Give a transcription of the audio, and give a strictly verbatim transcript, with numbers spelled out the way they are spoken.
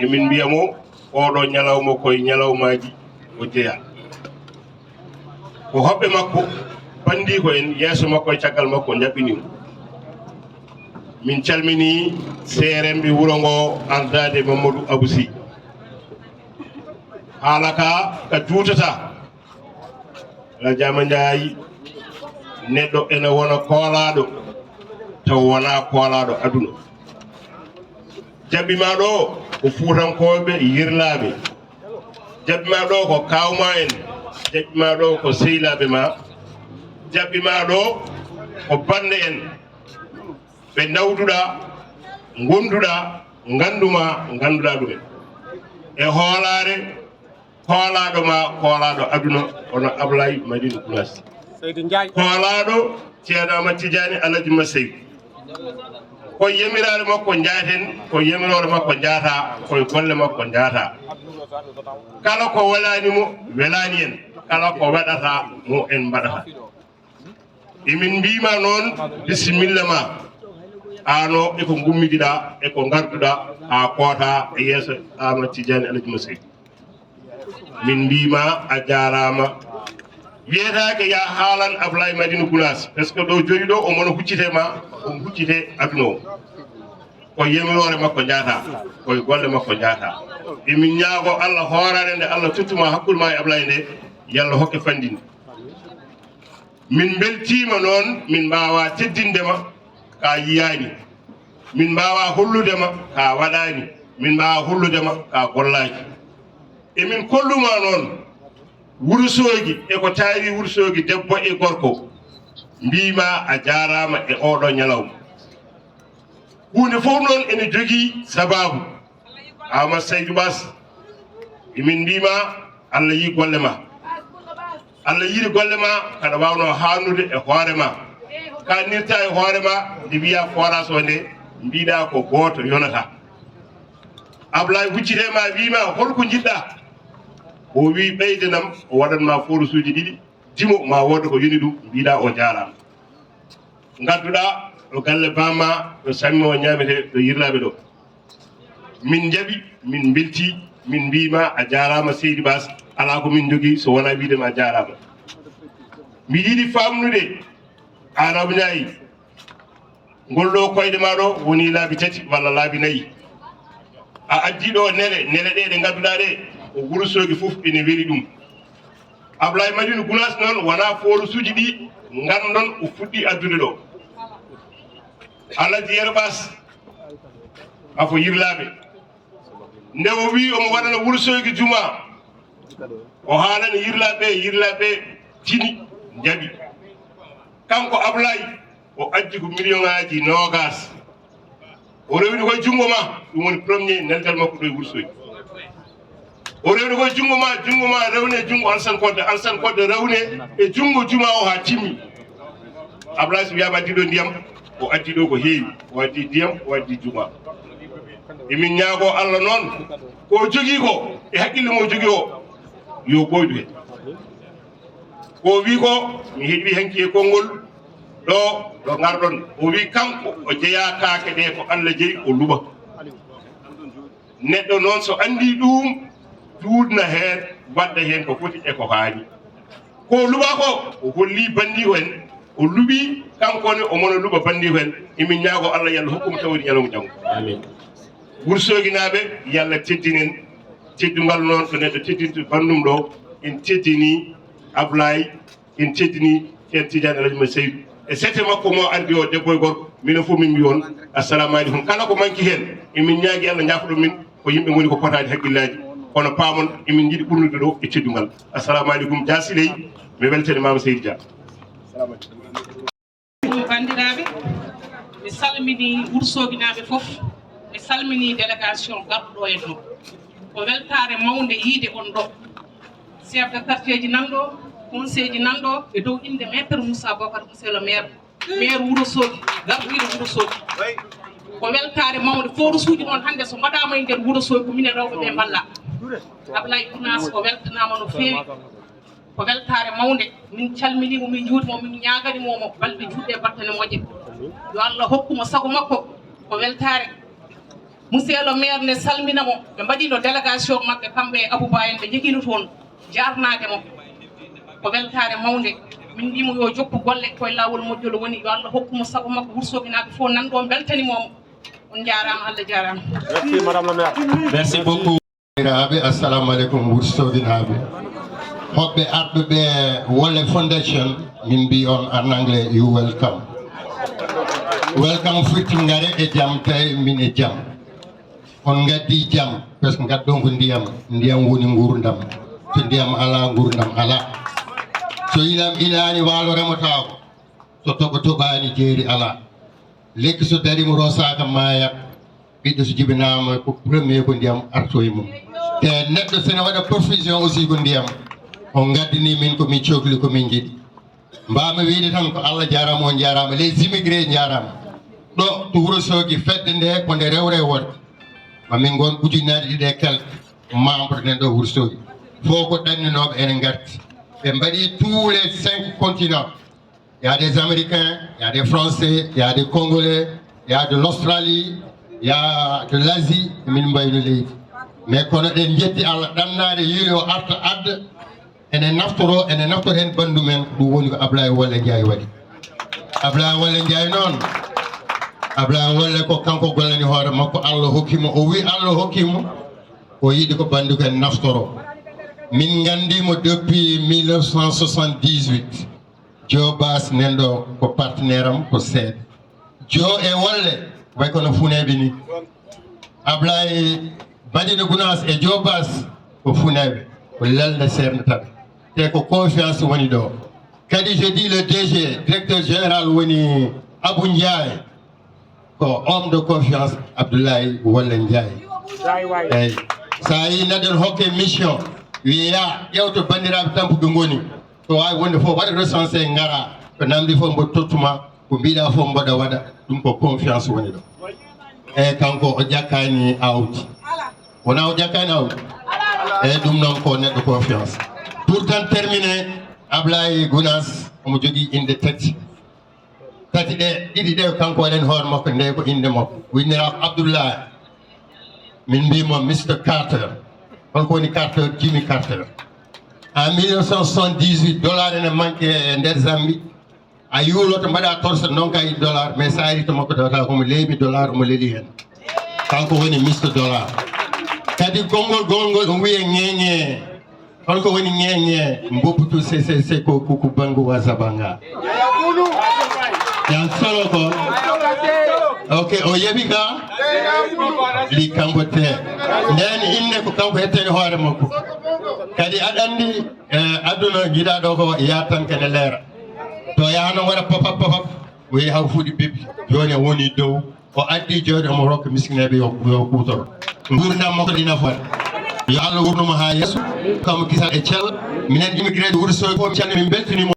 Emin mbiya mo, oɗo ñalawma koye ñalawmaaji o jeyaa. Ko hoɓɓe makko, banndiiko en, yeeso makko e caggal makko njaɓɓini mo. Min calminii seeremɓe wuro ngo, ardaade Mamadou Abou Sy. Haala ka, ka juutataa. Alhaji Amadou Ndiaye, neɗɗo ene wona koolaaɗo, taw wonaa koolaaɗo aduna. Jaɓɓi ma ɗo ko Fuutankooɓe yirlaaɓe. Jaɓɓi ma ɗo ko kaaw ma en. Jaɓɓi ma ɗo ko sehilaaɓe ma. Jaɓɓi ma ɗo ko bannde en. Ɓe ndawduɗaa, ngonduɗaa, nganndu ma, ngannduɗaa ɗumen. E hoolaare, koolaaɗo ma, koolaaɗo aduna, hono Ablaye Madina Gounass. Seydi Ndiaye. Koolaaɗo Ceerno Ahmad Tidiane Alhaji Masseydou. Ko yamiraare makko njaaten, ko yamiroore makko njaata, koye golle makko njaata. Kala ko welaani mo, welaani en. Kala ko waɗata mo, en mbaɗata. Emin mbiima noon, bisimilla ma. Ano e ko ngummidiɗaa, e ko ngarduɗaa, haa koota e yeeso Ahmad Tidiane Alhaji Masseydou. Min mbiima a jaaraama. Wiyetaake ya haalan Ablaye Madina Gounass, parce que ɗo jooɗi ɗo, omo no huccite ma, omo huccite aduna o. Ko yamiroore makko njaata, koye golle makko njaata. Emin ñaago Allah hooraare nde Allah tottuma hakkunde ma e Ablaye nde, yo Allah hokke fanndinde. Min mbeltiima noon, min mbaawaa teddinde ma ka yiyaani. Min mbaawaa hollude ma ka waɗaani. Min mbaawaa hollude ma ka gollaaki. Emin kolluma noon, Wurusoogi e ko tawi Wurusoogi, debbo e gorko, mbiima a jaaraama e oɗo ñalawma. Huunde fof noon ene jogii sabaabu. Ama Saydou Bass, emin mbiima Allah yii golle ma. Allah yiɗi golle ma, kaɗa waawnoo haanude e hoore ma. Kaanirta e hoore ma, nde wiya forage o nde, mbiɗa ko gooto yonata. Ablaye huccite ma, wiima hol ko njiɗɗa? O wi ɓeydanam, o waɗan ma forage uji ɗiɗi, dimo ma wooda ko yoni ɗum, mbiɗa o jaaraama. Ngadduɗa ɗo galle bamma, ɗo sammi o ñaamete, ɗo yirlaaɓe ɗo. Min njaɓi, min mbelti, min mbiima a jaaraama Seydi Bass, alaa ko min njogii so wonaa wiide ma a jaaraama. Miɗo yiɗi faamnude, Aarabu Njaay, ngol ɗo koyɗe ma ɗo woni laabi tati walla laabi nayi. A addi ɗo nele, nele ɗe ɗe ngannduɗaa ɗe, ko Wurusoogi fof ene weli ɗum. Ablaye Madina Gounass noon wonaa forage uji ɗi nganndon o fuɗɗi addude ɗo. Alhaji Yero Bass, afo yirlaaɓe. Nde o wi omo waɗana Wurusoogi juma, o haalani yirlaaɓe, yirlaaɓe tini njaɓi. Kanko Ablaye, o addi ko million ŋaaji noogas. O rewni koye junngo ma, ɗum woni premier nelgal makko ɗo e Wurusoogi. O rewni koye junngo ma, junngo ma rewne junngo Alsan Kodde, Alsan Kodde rewne e junngo juma o haa timmi. Ablaye so wiyama addi ɗo ndiyam, o addi ɗo ko heewi, o addi ndiyam, o addi juma. Emin ñaago Allah noon, ko o jogii ko, e haqqille mo o jogii o, yo ɓooydu heen. Ko o wi ko, mi heɗi hanki e konngol ɗo, ɗo ngarɗon. O wi kanko, o jeyaa kaake ɗe ko Allah jeyi, o luɓa. Neɗɗo noon so anndi ɗum, duudna heen, wadda heen ko foti e ko haani. Ko o luɓa ko, o holli banndiiko en, o luɓi kanko ne, o mono luɓa banndiiko en. Emin ñaago Allah, yo Allah hokku mo tawdi ñalawma janngo. Amin. Wursoginaaɓe, yo Allah teddinen. Teddungal noon ko neɗɗo teddinta banndum ɗo, en teddini Ablaye, en teddini Ceerno Tidiane Alhaji Maysa Seydou. E sete makko mo addi o, debbo e gorko, minen fof min mbi on, assalamu aleykum. Kala ko manki heen, emin ñaagi Allah ñaafoɗon min, ko yimɓe ngoni ko potaani hakkillaaji. Kono paamon, emin njiɗi ɓurnude ɗo e teddungal. Assalamu aleykum, Dia Siley, mi weltani Mama Seydi Dia. Assalamu aleykum. Banndiraaɓe, mi salmini Wursoginaaɓe fof, mi salmini délégation garɗo en ɗo. Ko weltaare mawnde yiide on ɗo. Chef de quartier ji nan ɗo, conseil ji nan ɗo, e dow innde maître Moussa Bocar, monsieur le maire, maire Wurosoogi, garɗo Wurosoogi. Ko weltaare mawnde, forage uji noon hannde so mbaɗaama e nder Wurosoogi, ko minen rewɓe ɓe mballa. Ablaye Gounass o weltanaama no feewi. Ko weltaare mawnde, min calminii mo, min njuurima mo, min ñaaganii mo balɗe juutɗe e battane moƴƴe. Yo Allah hokku mo sago makko, ko weltaare. Monsieur le maire ne salmina mo, ɓe mbaɗino délégation maɓɓe, kamɓe e Abouba en, ɓe njehino toon jaarnaade mo. Ko weltaare mawnde. Min mbiimo yo jokku golle koye laawol moƴƴol woni, yo Allah hokku mo sago makko, Wourossogui naaɓe fof nan ɗo mbeltanimo mo. On njaaraama, Allah jaaraama. Merci, Madame la maire. Merci beaucoup. Bandiraɓe, assalamu aleykum, Wourossoginaɓe. Hoɓɓe arɓe ɓe Wole Foundation, min mbi on en anglais, you welcome. Welcome firti ngare e jam, tawi min e jam. On ngaddi jam, parce que ngaddon ko ndiyam, ndiyam woni ngurdam. So ndiyam ala, ngurdam ala. So ilam ilani, waalo remotaako. So toɓo toɓani, jeeri ala. Lekki so darima, rosaka, maayat. Ɓiɗɗo so jibinama, ko premier ko ndiyam arto e mum. Te neɗɗo sene waɗa profusion aussi ko ndiyam. On ngaddini min ko min cokli, ko min jiɗi. Mbami wiide tan ko Allah jarama, on jarama, les immigrés jarama. Ɗo to Wourossogui, fedde nde ko nde rewre e worɓe. Mamin gon ujunnaji ɗiɗi e quelque membre nen ɗo Wourossogui. Fof ko ɗanninoɓe ene garti. Ɓe mbaɗi tous les cinq continents. Il y a des Américains, il y a des Français, il y a des Congolais, il y a de l'Australie, il y a de l'Asie, min mbayno leydi. Mais kono ɗen jetti Allah, ɗannade yiilo o arta adda, ene naftoro, ene naftoro hen bandu men, ɗum woni ko Ablaye Wole Ndiaye waɗi. Ablaye Wole Ndiaye noon, Ablaye Wole ko kanko gollani hoore makko, Allah hokkimo, o wi Allah hokkimo, o yiɗi ko bandu ko en naftoro. Min ngandimo depuis mille neuf cent soixante-dix-huit. Joe Bass nen ɗo ko partenaire am, ko seeɗa. Joe e Wole, way kono funeeɓe ni. Ablaye Madina Gounass e Joe Bass ko funeeɓe, ko lelde seernataɓe. Te ko confiance woni ɗo. Kadi je dis le D G, directeur général woni Abou Ndiaye, ko homme de confiance Abdoulaye Wole Ndiaye. Eyyi. Sa yi neɗɗo ne hokke mission, wiya ƴewto bandiraɓe tampuɓe ngoni, ko wawi wonde fof waɗa recensé, ngara, ko namdi fof mbo tottuma, ko mbiɗa fof mboɗa waɗa, ɗum ko confiance woni ɗo. Eyyi, kanko o ƴakkani awdi. Wona o ƴakkani awdi? Eyyi, ɗum noon ko neɗɗo confiance. Pour tan terminer, Ablaye Gounass omo jogui inde tati. Tati ɗe, ɗiɗi ɗe kanko waɗani hoore makko, nde ko inde makko. O innira ko Abdoulaye. Min mbimo Mister Carter. Holko woni Carter? Jimmy Carter. En mille neuf cent soixante-dix-huit, dollar ene manque e nder Zambie. A yuuloto, mbaɗa torche, ndonka e dollar, mais sa ari to makko, tawata komo leeɓi dollar, omo leeli hen. Kanko woni Mister Dollar. Kadi konngol gongol, o wiye ŋeŋe. Holko woni ŋeŋe? Mboputu se, se, se ko kuku bangu wa zabanga. Yan solo ko. Ok, o yeɓi ka? Li kanko te. Nden inde ko kanko hettani hoore makko. Kadi aɗa andi, eh, aduna jiɗa ɗo ko yaha tan kene leera. To yaha noon waɗa pop up, pop up, o yehi haw fuɗi bippi. Joni o woni dow. O addi jooɗi omo rokka miskineeɓe yo, yo kuutoro. Nguurndam makko ɗi nafoore. Yo Allah wurnumo haa yeeso. Kamo kisal e cella. Minen immigré Wourossogui fof, min calmini, min mbeltaniima.